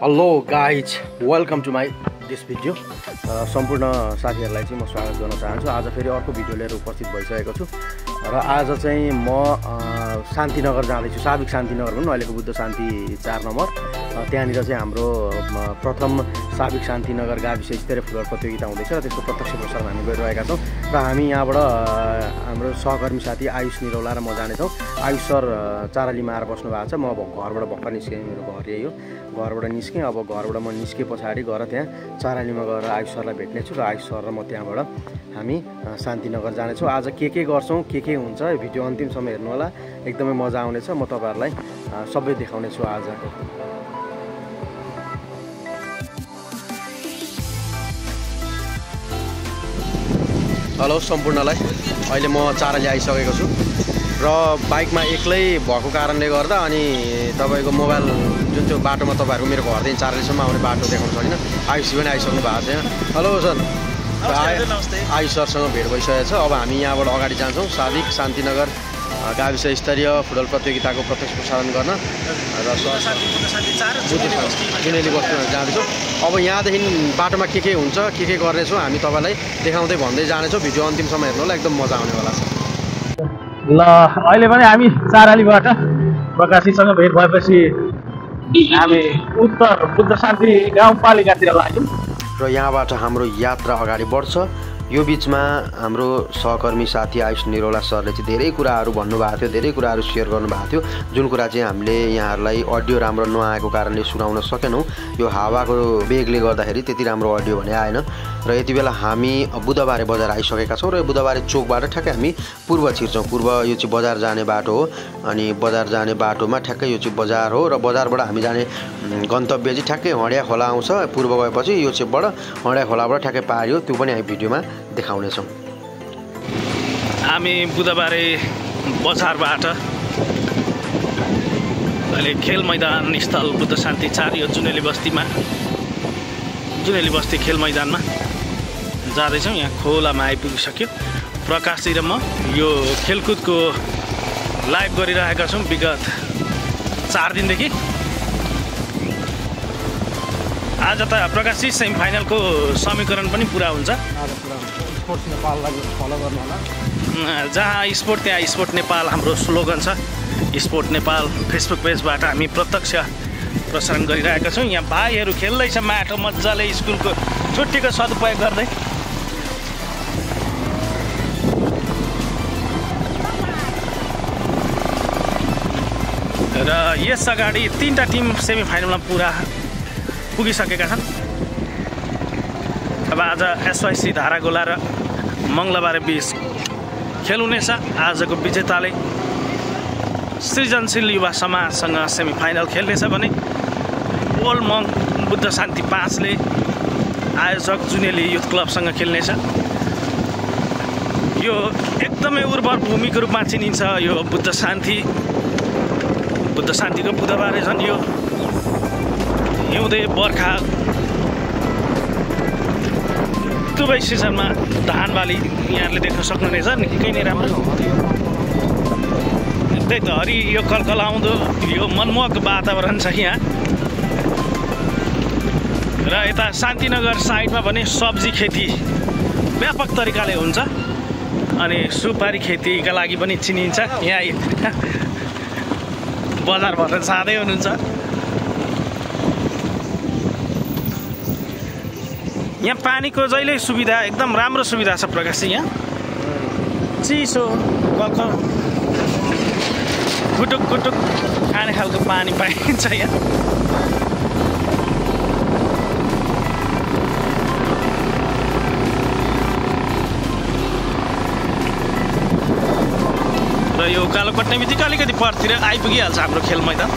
Hello guys, welcome to my this video. सम्पूर्ण साथीहरूलाई चाहिँ म स्वागत गर्न चाहन्छु। आज फेरि अर्को भिडियो लिएर उपस्थित भइसकेको छु र आज चाहिँ म शान्तिनगर जाँदैछु। साबिक शान्तिनगर भनौँ, अहिलेको बुद्ध शान्ति 4 नम्बर। त्यहाँनिर चाहिँ हाम्रो प्रथम साबिक शान्तिनगर गाविस स्तरीय फुटबल प्रतियोगिता हुँदैछ र त्यसको प्रत्यक्ष प्रसारण हामी गरिरहेका छौँ। र हामी यहाँबाट हाम्रो सहकर्मी साथी आयुष निरौला र म जानेछौँ। आयुष सर चारालीमा आएर बस्नु भएको छ। म अब घरबाट भर्खर निस्केँ, मेरो घर यही हो। घरबाट निस्केँ। अब घरबाट म निस्के पछाडि गएर त्यहाँ चारालीमा गएर आयुष सरलाई भेट्नेछु र आयुष सर र म त्यहाँबाट हामी शान्तिनगर जानेछौँ। आज के गर्छौँ, के हुन्छ, भिडियो अन्तिमसम्म हेर्नु होला। एकदमै मजा आउनेछ। म तपाईँहरूलाई सबै देखाउनेछु आज। हेलो सम्पूर्णलाई, अहिले म चाराली आइसकेको छु र बाइकमा एक्लै भएको कारणले गर्दा अनि तपाईँको मोबाइल जुन चाहिँ बाटोमा तपाईँहरूको मेरो घरदेखि चारालीसम्म आउने बाटो देखाउन सकिनँ। आयुष पनि आइसक्नु भएको छैन। हेलो सर, आयुष सरसँग भेट भइसकेको छ। अब हामी यहाँबाट अगाडि जान्छौँ साबिक शान्तिनगर गाविस स्तरीय फुटबल प्रतियोगिताको प्रत्यक्ष प्रसारण गर्न र जुनेली बस्तीमा जाँदैछौँ। अब यहाँदेखि बाटोमा के हुन्छ, के गर्नेछौँ हामी तपाईँलाई देखाउँदै भन्दै जानेछौँ। भिडियो अन्तिमसम्म हेर्नु होला, एकदम मजा आउनेवाला छ। ल अहिले पनि हामी चारालीबाट प्रकाशीसँग भेट भएपछि हामी उत्तर बुद्ध शान्ति गाउँपालिकातिर लाग्यौँ र यहाँबाट हाम्रो यात्रा अगाडि बढ्छ। यो बिचमा हाम्रो सहकर्मी साथी आयुष निरौला सरले चाहिँ धेरै कुराहरू भन्नुभएको थियो, धेरै कुराहरू सेयर गर्नुभएको थियो, जुन कुरा चाहिँ हामीले यहाँहरूलाई अडियो राम्रो नआएको कारणले सुनाउन सकेनौँ। यो हावाको वेगले गर्दाखेरि त्यति राम्रो अडियो भने आएन। र यति बेला हामी बुधबारे बजार आइसकेका छौँ र यो बुधबारे चोकबाट ठ्याक्कै हामी पूर्व छिर्छौँ। पूर्व यो चाहिँ बजार जाने बाटो हो अनि बजार जाने बाटोमा ठ्याक्कै यो चाहिँ बजार हो र बजारबाट हामी जाने गन्तव्य चाहिँ ठ्याक्कै हँडिया खोला आउँछ। पूर्व गएपछि यो चेकबाट हँडिया खोलाबाट ठ्याक्कै पार हो, त्यो पनि हामी भिडियोमा देखाउनेछौँ। हामी बुधबारे बजारबाट अहिले खेल मैदान स्थल बुद्ध शान्ति 4 यो जुनेली बस्ती खेल मैदानमा जाँदैछौँ। यहाँ खोलामा आइपुगिसक्यो। प्रकाशजी र म यो खेलकुदको लाइभ गरिरहेका छौँ विगत 4 दिनदेखि। आज त प्रकाशजी सेमिफाइनलको समीकरण पनि पुरा हुन्छ। स्पोर्ट्स नेपाललाई फलो गर्नु होला। जहाँ स्पोर्ट त्यहाँ स्पोर्ट नेपाल हाम्रो स्लोगन छ। स्पोर्ट नेपाल फेसबुक पेजबाट हामी प्रत्यक्ष प्रसारण गरिरहेका छौँ। यहाँ भाइहरू खेल्दैछ माटो मजाले, स्कुलको छुट्टीको सदुपयोग गर्दै। र यस अगाडि 3टा टिम सेमिफाइनलमा पुरा पुगिसकेका छन्। अब आज एसवाइसी धारागोला र मङ्गलबारे बीच खेल हुनेछ। आजको विजेताले सृजनशील युवा समाजसँग सेमिफाइनल खेल्नेछ भने ओल्ड मङ्क बुद्ध शान्ति 5ले आयोजक जुनेली युथ क्लबसँग खेल्नेछ। यो एकदमै उर्वर भूमिको रूपमा चिनिन्छ यो बुद्ध शान्तिको बुधबारे झन् यो हिउँदे बर्खा दुवै सिजनमा धान बाली यहाँले देख्न सक्नुहुनेछ। निकै नै राम्रो, त्यही त हरियो कलकलाउँदो यो मनमोहक वातावरण छ यहाँ। र यता शान्तिनगर साइडमा भने सब्जी खेती व्यापक तरिकाले हुन्छ अनि सुपारी खेतीका लागि पनि चिनिन्छ। यहाँ बजार भएर जाँदै हुनुहुन्छ। यहाँ पानीको जहिले सुविधा, एकदम राम्रो सुविधा छ प्रकाशजी। यहाँ चिसो कलकल गुटुक गुटुक खाने खालको पानी पाइन्छ यहाँ। र यो उकालो कट्ने बित्तिकै अलिकति परतिर आइपुगिहाल्छ हाम्रो खेल मैदान।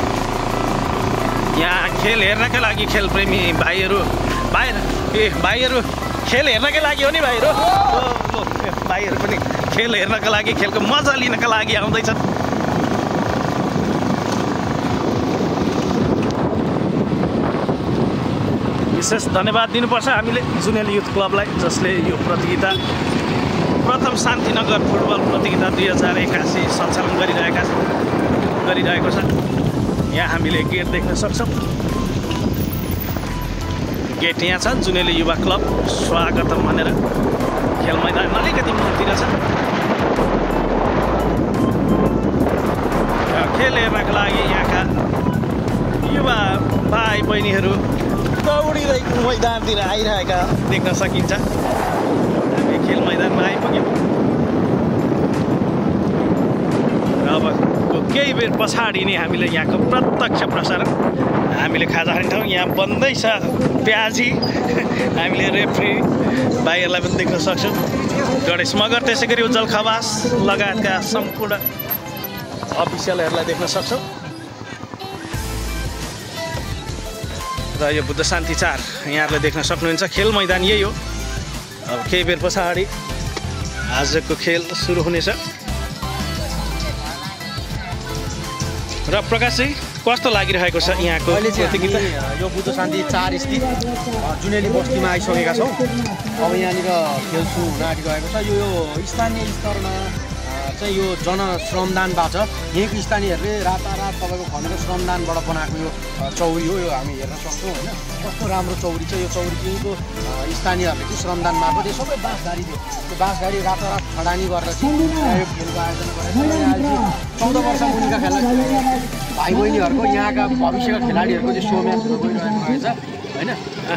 यहाँ खेल हेर्नका लागि खेलप्रेमी भाइहरू खेल हेर्नकै लागि हो नि भाइहरू। भाइहरू पनि खेल हेर्नका लागि, खेलको मजा लिनका लागि आउँदैछन्। विशेष धन्यवाद दिनुपर्छ हामीले जुनेली युथ क्लबलाई, जसले यो प्रतियोगिता प्रथम शान्तिनगर फुटबल प्रतियोगिता 2081 सञ्चालन गरिरहेको छ। यहाँ हामीले गेट देख्न सक्छौँ। गेट यहाँ छ जुनेली युवा क्लब स्वागतम भनेर खेल मैदान अलिकति मुखतिर छ खेल हेर्नको लागि यहाँका युवा भाइ बहिनीहरू दौडिँदै मैदानतिर आइरहेका देख्न सकिन्छ हामी खेल मैदानमा आइपुग्यौँ र अबको केही बेर पछाडि नै हामीले यहाँको प्रत्यक्ष प्रसारण हामीले खाजा खाने ठाउँ यहाँ बन्दैछ प्याजी हामीले रेफ्री भाइहरूलाई पनि देख्न सक्छौँ गणेश मगर त्यसै गरी उज्जवल खवास लगायतका सम्पूर्ण अफिसियलहरूलाई देख्न सक्छौँ र यो बुद्ध शान्ति 4 यहाँहरूले देख्न सक्नुहुन्छ खेल मैदान यही हो अब केही बेर पछाडि आजको खेल सुरु हुनेछ र प्रकाश चाहिँ कस्तो लागिरहेको छ यहाँको अहिले चाहिँ यो बुद्ध शान्ति 4 स्थित जुनेली बस्तीमा आइसकेका छौँ अब यहाँनिर खेल सुरु हुन आँटिरहेको छ यो स्थानीय स्तरमा चाहिँ यो जनश्रमदानबाट यहीँको स्थानीयहरूले रातारात तपाईँको भनेको श्रमदानबाट बनाएको यो चौरी हो यो हामी हेर्न सक्छौँ होइन कस्तो राम्रो चौरी छ यो चौरी यहीँको स्थानीयहरूले चाहिँ श्रमदान मार्फत यो सबै बाँसघारी थियो त्यो बाँसघारी रातारात खडानी गरेर चाहिँ यो खेलको आयोजना गरेको 14 वर्ष मुनिका भाइ बहिनीहरूको यहाँका भविष्यका खेलाडीहरूको चाहिँ सो म्याचहरू गइरहेको रहेछ होइन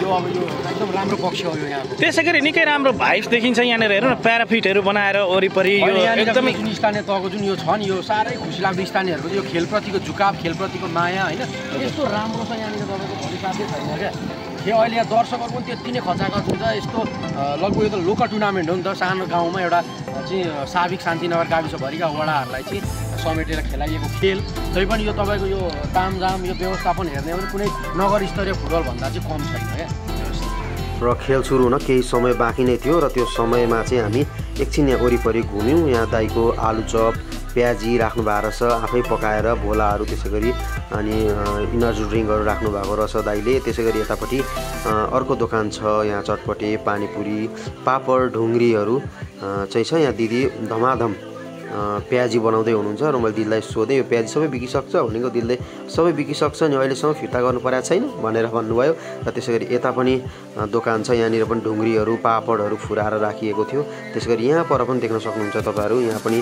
यो अब यो एकदम राम्रो पक्ष हो यो यहाँको त्यसै गरी निकै राम्रो भाइब्स देखिन्छ यहाँनिर हेर्नु न प्याराफिटहरू बनाएर वरिपरि यो एकदमै स्थानीय तहको जुन यो छ नि यो साह्रै खुसी लाग्दो स्थानीयहरूको यो खेलप्रतिको झुकाव खेलप्रतिको माया होइन यस्तो राम्रो छ यहाँनिर तपाईँको भोलि साथै छैन क्या यो अहिले यहाँ दर्शकहरू पनि त्यति नै खचाखच हुन्छ यस्तो लगभग यो त लोकल टुर्नामेन्ट हो नि त सानो गाउँमा एउटा चाहिँ साबिक शान्तिनगर गाविसभरिका वडाहरूलाई चाहिँ समेटेर खेलाइएको खेल तैपनि यो तपाईँको यो तामझाम यो व्यवस्थापन हेर्ने भने कुनै नगर स्तरीय फुटबलभन्दा चाहिँ कम छैन क्या र खेल सुरु हुन केही समय बाँकी नै थियो र त्यो समयमा चाहिँ हामी एकछिन यहाँ वरिपरि घुम्यौँ यहाँ दाइको आलुचप प्याजी राख्नु भएको रहेछ आफै पकाएर भोलाहरू त्यसै गरी अनि इनर्जी ड्रिङ्कहरू राख्नु भएको रहेछ दाइले त्यसै गरी यतापट्टि अर्को दोकान छ यहाँ चटपटे पानीपुरी पापड ढुङ्ग्रीहरू चाहिँ छ यहाँ दिदी धमाधम प्याजी बनाउँदै हुनुहुन्छ र मैले दिदीलाई सोधेँ यो प्याजी सबै बिकिसक्छ भनेको दिदीले सबै बिकिसक्छ नि अहिलेसम्म फिर्ता गर्नु परेको छैन भनेर भन्नुभयो र त्यसै गरी यता पनि दोकान छ यहाँनिर पनि ढुङ्ग्रीहरू पापडहरू फुराएर राखिएको थियो त्यसै गरी यहाँ पर पनि देख्न सक्नुहुन्छ तपाईँहरू यहाँ पनि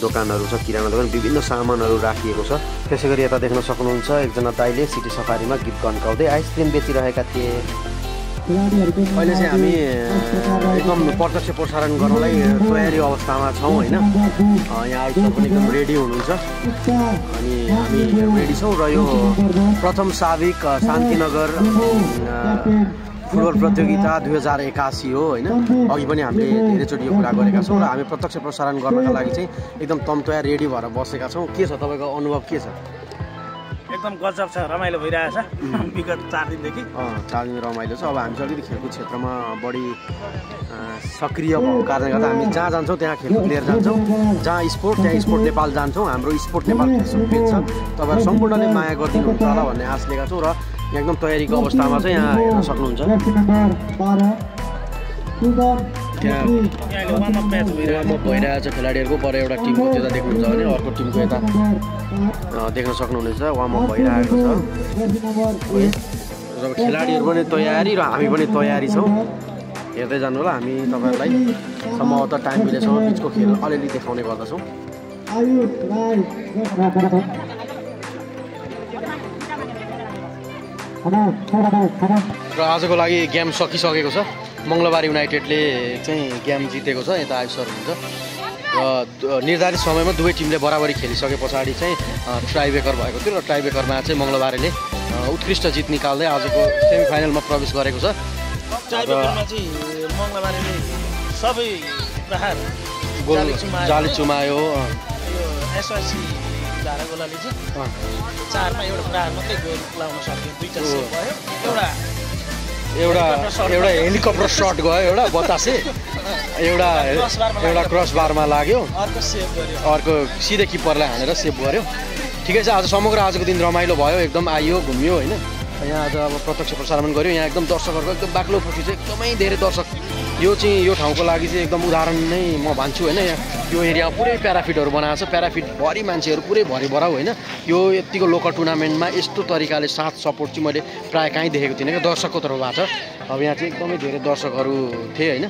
दोकानहरू छ किराना दोकान विभिन्न सामानहरू राखिएको छ त्यसै गरी यता देख्न सक्नुहुन्छ एकजना दाइले सिटी सफारीमा गीत गन्काउँदै आइसक्रिम बेचिरहेका थिए अहिले चाहिँ हामी एकदम प्रत्यक्ष प्रसारण गर्नलाई तयारी अवस्थामा छौँ होइन यहाँ आइसर पनि एकदम रेडी हुनुहुन्छ अनि हामी रेडी छौँ र यो प्रथम साबिक शान्तिनगर फुटबल प्रतियोगिता 2081 हो होइन अघि पनि हामीले धेरैचोटि यो कुरा गरेका छौँ र हामी प्रत्यक्ष प्रसारण गर्नका लागि चाहिँ एकदम तयार रेडी भएर बसेका छौँ के छ तपाईँको अनुभव के छ एकदम गजब छ रमाइलो भइरहेछ विगत 4 दिनदेखि 4 दिन रमाइलो छ अब हामी चाहिँ अलिकति खेलकुद क्षेत्रमा बढी सक्रिय भएको कारणले गर्दा हामी जहाँ जान्छौँ त्यहाँ खेलकुद लिएर जान्छौँ जहाँ स्पोर्ट त्यहाँ स्पोर्ट नेपाल जान्छौँ हाम्रो स्पोर्ट नेपाल फेसबुक पेज छ तपाईँहरू सम्पूर्णले माया गरिदिनुहुन्छ होला भन्ने आश लिएका छौँ र एकदम तयारीको अवस्थामा चाहिँ यहाँ हेर्न सक्नुहुन्छ भइरहेछ खेलाडीहरूको पर एउटा टिमको त्यता देख्नुहुन्छ भने अर्को टिमको यता देख्न सक्नुहुनेछ वार्मअप भइरहेको छ र खेलाडीहरू पनि तयारी र हामी पनि तयारी छौँ हेर्दै जानु होला हामी तपाईँहरूलाई सम्भवतः टाइम मिलेसम्म बिचको खेल अलिअलि देखाउने गर्दछौँ र आजको लागि गेम सकिसकेको छ मङ्गलबार युनाइटेडले चाहिँ गेम जितेको छ यता आइसर हुन्छ र निर्धारित समयमा दुवै टिमले बराबरी खेलिसके पछाडि चाहिँ ट्राइब्रेकर भएको थियो र ट्राइब्रेकरमा चाहिँ मङ्गलबारले उत्कृष्ट जित निकाल्दै आजको सेमिफाइनलमा प्रवेश गरेको छ ट्राइब्रेकरमा चाहिँ मङ्गलबारले सबै प्रहार जाली चुमायो यो एसएससी धारा गोलाले चाहिँ 4मा एउटा प्रहार मात्रै गोल लाउन सक्यो दुईटा सेभ भयो एउटा हेलिकप्टर सट गयो एउटा बतासे एउटा क्रस बारमा लाग्यो अर्को सेभ गर्यो अर्को सिधै किपरलाई हानेर सेभ गर्यो ठिकै छ आज समग्र आजको दिन रमाइलो भयो एकदम आइयो घुम्यो होइन यहाँ आज अब प्रत्यक्ष प्रसारण गऱ्यो। यहाँ एकदम दर्शकहरूको एकदम बाक्लोपट्टि चाहिँ एकदमै धेरै दर्शक। यो चाहिँ यो ठाउँको लागि चाहिँ एकदम उदाहरण नै म भन्छु होइन। यहाँ यो एरियामा पुरै प्याराफिटहरू बनाएको छ, प्याराफिटभरि मान्छेहरू पुरै भरिभराउ होइन। यो यतिको लोकल टुर्नामेन्टमा यस्तो तरिकाले साथ सपोर्ट चाहिँ मैले प्रायः कहीँ देखेको थिइनँ क्या दर्शकको तर्फबाट। अब यहाँ चाहिँ एकदमै धेरै दर्शकहरू थिए होइन।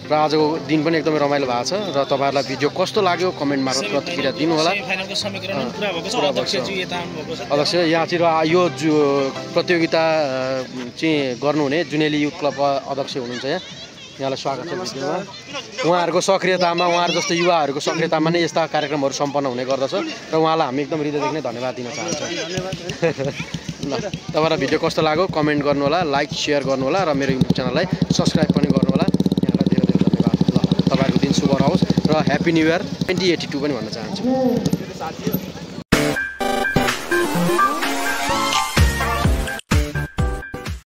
र आजको दिन पनि एकदमै रमाइलो भएको छ। र तपाईँहरूलाई भिडियो कस्तो लाग्यो कमेन्ट मार्फत प्रतिक्रिया दिनु होला। अध्यक्ष यहाँ चाहिँ यो प्रतियोगिता चाहिँ गर्नुहुने जुनेली युथ क्लबका अध्यक्ष हुनुहुन्छ। यहाँलाई स्वागत छ भिडियोमा। उहाँहरूको सक्रियतामा, उहाँहरू जस्तो युवाहरूको सक्रियतामा नै यस्ता कार्यक्रमहरू सम्पन्न हुने गर्दछ र उहाँलाई हामी एकदम हृदयदेखि नै धन्यवाद दिन चाहन्छौँ। ल तपाईँलाई भिडियो कस्तो लाग्यो कमेन्ट गर्नुहोला, लाइक सेयर गर्नुहोला र मेरो युट्युब च्यानललाई सब्सक्राइब पनि गर्नुहोला। यहाँलाई धेरै धेरै धन्यवाद। ल तपाईँहरूको दिन शुभ रहोस् र ह्याप्पी न्यू इयर 2082 पनि भन्न चाहन्छु।